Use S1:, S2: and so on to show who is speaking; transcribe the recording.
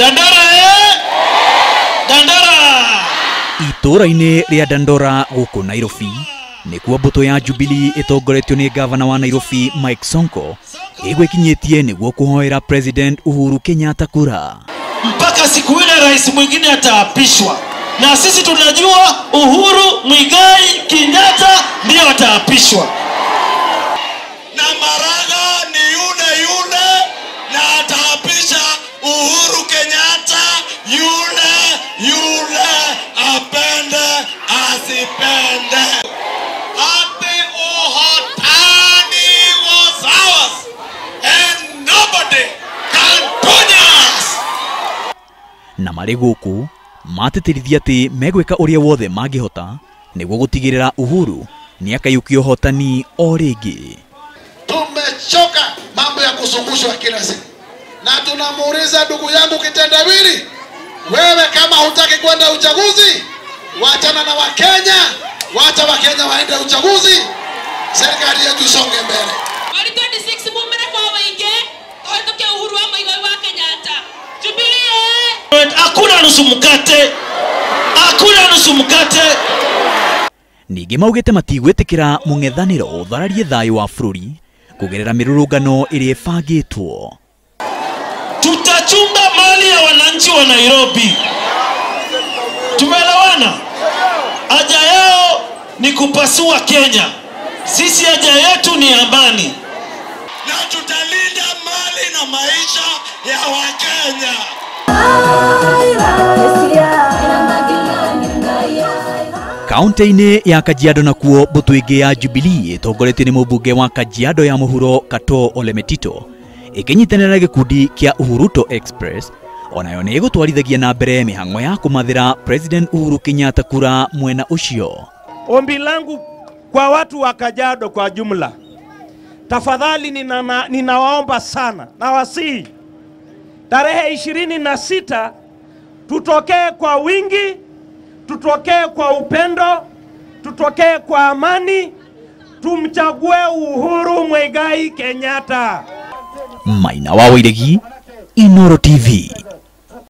S1: Dandora eh! Dandora!
S2: Itũũra-inĩ rĩa Dandora gũkũ Nairobi nĩkuo mbũtũ ya Jubilee ĩtongoretio nĩ gavana wa Nairobi Mike Sonko ĩgwĩkinyĩtie nĩguo kũhoera President Uhuru Kenyatta kura.
S1: Mpaka siku ile rais mwingine ataapishwa, na sisi tunajua Uhuru Muigai Kenyatta ndiyo ataapishwa.
S3: Na Maraga ni yule yule na ataapisha Uhuru Kenyatta yule yule, apende asipende. Ati uhotani was ours and nobody can touch us.
S2: Na marĩ gũkũ matĩtĩrithia atĩ megwĩka ũrĩa wothe mangĩhota nĩguo gũtigĩrĩra Uhuru nĩakaiyũkia ũhotani o rĩngĩ.
S4: Tumechoka mambo ya kuzungushwa kila siku, na tunamuuliza ndugu yangu Kitendawili, wewe kama hutaki kwenda uchaguzi, wachana na Wakenya, wacha Wakenya waende uchaguzi, serikali yetu isonge mbele.
S5: Mweri 26 mumire kwa wingi tuhitukie Uhuru wa Muigai wa Kenyatta. Jubilee!
S1: Hakuna nusu mkate, hakuna nusu mkate.
S2: Ningĩ maugĩte matigwĩtĩkĩra mũng'ethanĩro ũthararie thayũ wa bũrũri kũgerera mĩrũrũngano ĩrĩa ĩbangĩtwo.
S1: Tutachunga mali ya wananchi wa Nairobi. Tumeelewana? Haja yao ni kupasua Kenya, sisi haja yetu ni amani.
S3: Na tutalinda mali na maisha ya Wakenya.
S2: Kaunti-inĩ ya Kajiado nakuo mbũtũ ĩngĩ ya Jubilee ĩtongoretio nĩ mũmbunge wa Kajiado ya mũhuro Katoo Ole Metito ĩkĩnyitanĩra na gĩkundi kĩa Uhuruto Express onayo nĩ ĩgũtwarithagia na mbere mĩhang'o ya kũmathĩra President Uhuru Kenyatta kura mwena ũcio.
S6: Ombi langu kwa watu wa Kajiado kwa jumla, tafadhali ninawaomba sana na wasihi, tarehe 26 tutokee kwa wingi, tutokee kwa upendo, tutokee kwa amani, tumchague Uhuru Muigai Kenyatta.
S2: Maina wa Wairegi, Inooro TV.